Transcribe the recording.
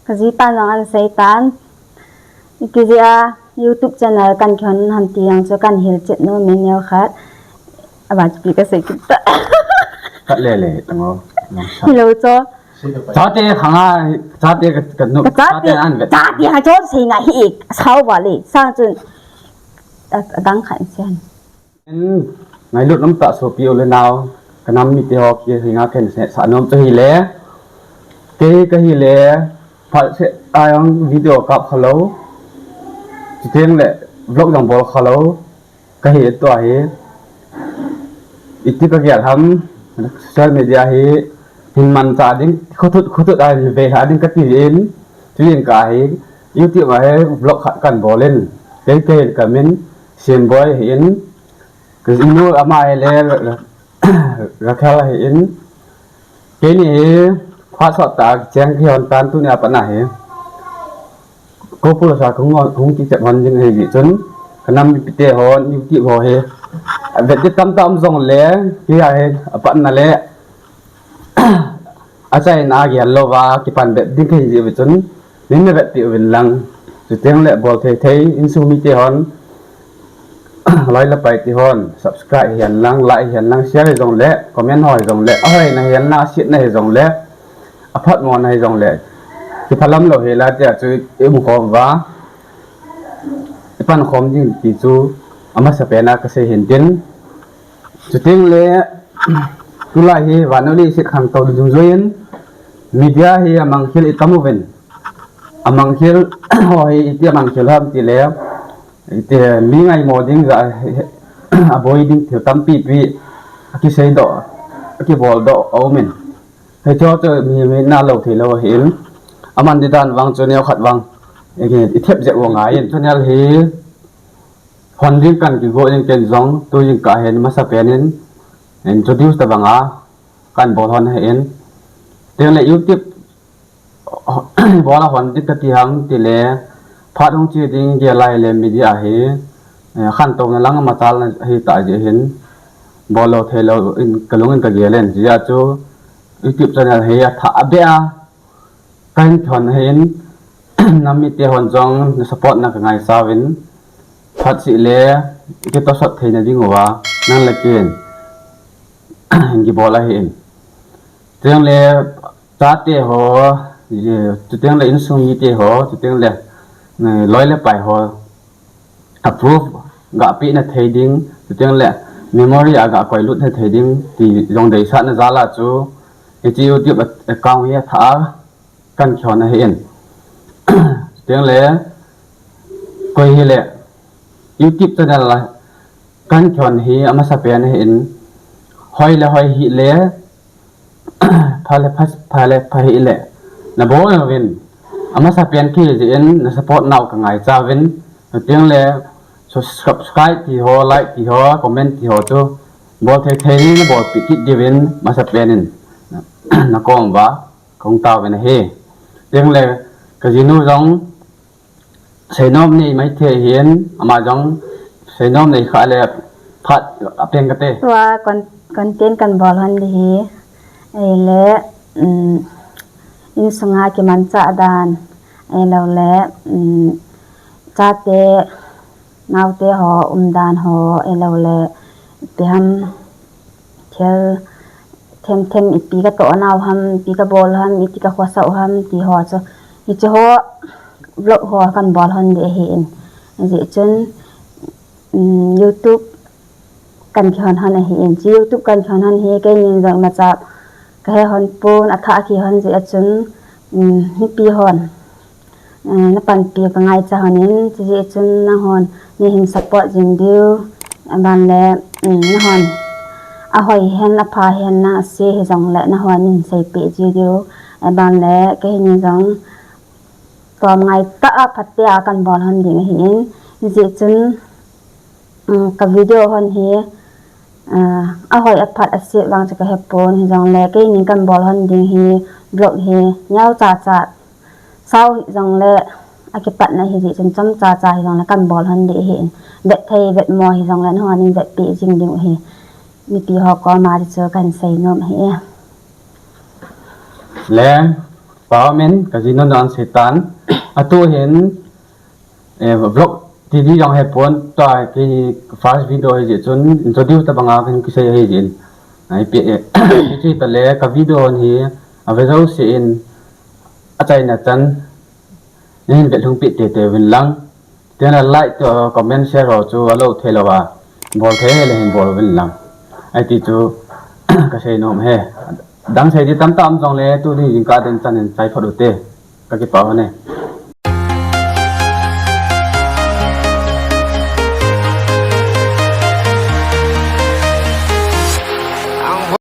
ກະຊິປານອງອັນໄຊຕານ ກະຊິອາ YouTube channel ກັນຄອນຫັ້ນຕິຍັງຈະກັນເຮັດເຈັດໂນເມນແນວຂາດ ອາບາດປີກະເສກິນຕະ ກະເລເລຕັງໂອ ເຮໂລໂຈ ຈາເຕຂັງອາ ຈາເຕກະກະນຸ ກະຈາເຕ ຈາເຕອັນເວ ຈາເຕຫາໂຈເສງາຮີອີກ ຊາວບາລີ ສ້າງຈຸນ ອະ ອະດັງຂັນເຊນ ເປັນໄງຫຼຸດນ້ຳຕາໂຊປິວເລີນາວ ກະນຳມີແຕ່ຮອກເກຍເຮງາແຄນແສະສະໜົມຈະຮີແລ ເກຍກະຮີແລ ພາເສອາຍອງວິດີໂອກັບຄາໂລ ຈິເຕັງແລະ ບລັອກຍັງບໍຄາໂລ ກະເຮຕົວເຮ ອິຕິກະກຽດທຳ ໂຊຊຽວມີເດຍເຮ ຫິນມັນຈາດິງ ໂຄທຸດ ໂຄທຸດອາຍເວຫາດິງກະຕິເອນ ຈຸຍິງກາເຮ ຢູຕິມາເຮ ບລັອກຂັດກັນບໍເລັນ ເກຍກະເຮກະເມັນ ເຊມບອຍເຮເອັນ ກະຊິໂນອາມາເຮແລ ລາແຄວເຮເອັນ ເກນີ້ເຮ ຄວາດຊອດຕາແຈ້ງເຄຍອນຕານຕຸເນຍປະນາເຮ ໂກປຸລະສາຄົງງອນຄົງຈິງແຈບຮອນຍິງເຮຈິຈົນ ກະນຳມີປິເຕຮອນ ຢູຕິບຮອເຮ ເວັດຕິດຕາມຕາມຊ່ອງແລ ເກຍເຮ ອະປະນາແລ ອາໄສນາກຽນໂລວາ ກິປັນແບບດິງເຄຍຈິເວຈົນ ນິນນະແບບຕິເວັນລັງ ຈຸເຕັງແລະ ບອລເທເທ ອິນຊູມີເຕຮອນ ລອຍລະໄປຕິຮອນ ຊັບສະໄຄຣບ ເຮຍນລັງ ໄລເຮຍນລັງ ແຊເຮຍຈົ່ງແລ ຄອມເມັນເຮຍຈົ່ງແລ ອາຮອຍນະເຮຍນາ ຊິດນະເຮຍຈົ່ງແລ ອາພາດມອນເຮຍຈົ່ງແລ ທີ່ພະລຳໂລເຮລາເຕຍຈູ ເອບຸງຄອມວາ ປານຄອມຍິງຕີຈູ ອາມາສະແປນາກະເສເຫັນເຕັນ ຈຸເຕັງແລ ຕຸລາເຮ ວານໂນລີ ເສດຂັງໂຕດຸງຈຸເວັນ ມີເດຍເຮ ອາມັງເຄລ ອິຕາໂມເວັນ ອາມັງເຄລ ຮອເຮ ອິເຕຍມັງເຄລ ຮຳຕິແລ ອິເຕຍມີໄງມໍດິງ ອາໂບຍດິງ ເທວຕຳປີປີ ອາກິເຊໂດ ອາກິບອລໂດ ອາໂອເມັນ ເຮໂຈເຈີ ມີເມນາໂລເທໂລເຫັນ ອາມັນດິດານວັງ ໂຈເນວຂັດວັງ ເອເກ ອິເທບເຈວງາຍ ໂຈເນວເຮ ຮອນດິງກັນກິໂກ ຍັງເກນຊອງ ຕູຍິງກາເຫັນ ມາສະແປນເຫັນ ອິນໂທດິວສ໌ຕະບັງອາ ກັນບໍຮອນເຫັນ ເຕັງແລະ ຢູຕິບ ບໍລະຮອນດິກກະຕິຮັງຕິແລ ພາດຮອງຈີດິງເກຍໄລແລ ມີເດຍເຮ ເອີ ຂັນໂຕນະລັງອະມະຕາລະເຮຕາເຈເຫັນ ບໍໂລເທໂລ ອິນກະລຸງ ອິນກະເກເລັນ ຈິຍາຈູ ຢູຕິບ ແຊນແນວເຮ ອາທະອະເບອາ ກັນຄອນເຫັນ ນຳມີເຕຮອນຈອງ ສະປອດນະກະງາຍຊາເວັນ ພັດຊິເລ ເກໂຕຊັດເທນະດິງໂອວາ ນັ້ນລະເກນ ກິບໍລະເຫັນ ເຕັງແລ ຈາເຕໂຮ ເອີ ຈຸເຕັງແລ ອິນຊູມີເຕໂຮ ຈຸເຕັງແລ ເອີ ລອຍແລໄປໂຮ ອາພຣູຟ ກະປິນະເທດິງ ຈຸເຕັງແລ ເມໂມຣີອາກະກອຍລຸດນະເທດິງ ຕິຢອງໄດສະນະຈາລາຈູ ເອຈີຢູຕິບ ອາກາງເຮທາ ກັນຄອນເຫັນ ເຕັງແລ ກອຍເຮແລ ຢູຕິບຕະນັ້ນລະ ກັນຄອນເຮ ອາມາສະແປນເຫັນ ຮອຍແລ ຮອຍຫິແລ ພາແລ ພາ ພາແລ ພາເຮແລ ນະໂບນະເວັນ ອາມາສະແປນເຄເຈເອັນ ນະສະປອດນາວກະງາຍຈາເວັນ ເຕັງແລ ຊັບສະໄຄຣບ໌ ຕີໂຮ ໄລຄ໌ ຕີໂຮ ຄອມເມັນ ຕີໂຮໂຈ ບໍເທເທນີ້ ນະໂບປິກິດເດເວັນ ມາສະແປນ ນະກອງວາ ຂອງຕາວເວນະເຮ ເຕັງແລ ກາຊິໂນຈອງ ໄຊໂນມນີ້ໄມເທເຫັນ ອາມາຈອງ ໄຊໂນມນີ້ຂາແລ ພັດອາເປັງກະເຕ ວ່າກອນ ກອນເຕັນກັນບໍລອນດີ ເອ ແລ ອືມ ອິນສຸງາກິມັນຈະອາດານ ເອ ແລ້ວແລ ອືມ ຈາເຕ ນາວເຕຫໍ ອຸມດານຫໍ ເອ ແລ້ວແລ ເປຮຳ ເທວ ເທມ ເທມ ອີປີກະໂຕນາວຮຳ ອີປີກະໂບລຮຳ ອີຕີກະຂົວເສົາຮຳ ຕີຫໍຈະ ອີຈະຫໍບລັອກຫໍກັນບໍລຮອນເດເຮ ອືມ ຢູທູບກັນຄອນຮອນເຮ ອືມ ຢູທູບກັນຄອນຮອນເຮ ເກນິນດອກມາຈາບ ກະເຮຮອນປູນ ອາທະອາຄີຮອນເຈອາຈຸນ ອືມ ມີປີຮອນ ເອີ ນະປັນປີກະງາຍຈາຮອນນິນ ຈີເຈຈຸນນະຮອນ ນິເຫັນສະປອດຈິງດິວ ອາບານແລ ອືມ ນະຮອນ ອາຫອຍແຮນ ອາພາແຮນ ນາເຊເຮຈອງ ແລະ ນະຮອນນິນໄຊເປຈີດິວ ອາບານແລ ກະເຮນິນຈອງ ຕອມງາຍຕະອາພັດເຕອາກັນບອນຮອນດິງເຮ ຈີເຈຈຸນ ອືມ ກະວິດີໂອຮອນເຮ ອາ ອາຫອຍອາພັດອາເຊວາງຈະກະເຮໂປນເຮຈອງ ແລ ກະເຮນິນກັນບອນຮອນດິງເຮ ບລັອກເຮ ຍາວຈາຈາ ຊາວເຮຈອງແລ ອາກິປັດນະເຮຈິຈົນຈ້ຳຈາຈາເຮຈອງແລ ກັນບອລຮອນເດເຮ ແບດໄທແບດມໍເຮຈອງແລ ນະຮອນເດເປຈິງດິງເຮ ມີປີຮອກກໍມາຈະເຈີກັນໃສ່ນົມເຮ ແລ Pau men ka ji non an setan. Atu hin vlog ti di jong he pon ta ki first video he ji chun introduce ta banga kan ki sei he jin. Ai pe ki chi ta le ka video hi a ve zo se in a chai na chan. Nin ve lung pi te te vin lang. Te na like to comment share ro chu a lo the lo wa. Bol the le hin bol vin lang. Ai ti chu ka sei nom he. Dang sei di tam tam jong le tu ni jing ka den chan in chai phodu te. Ka ki pau ne.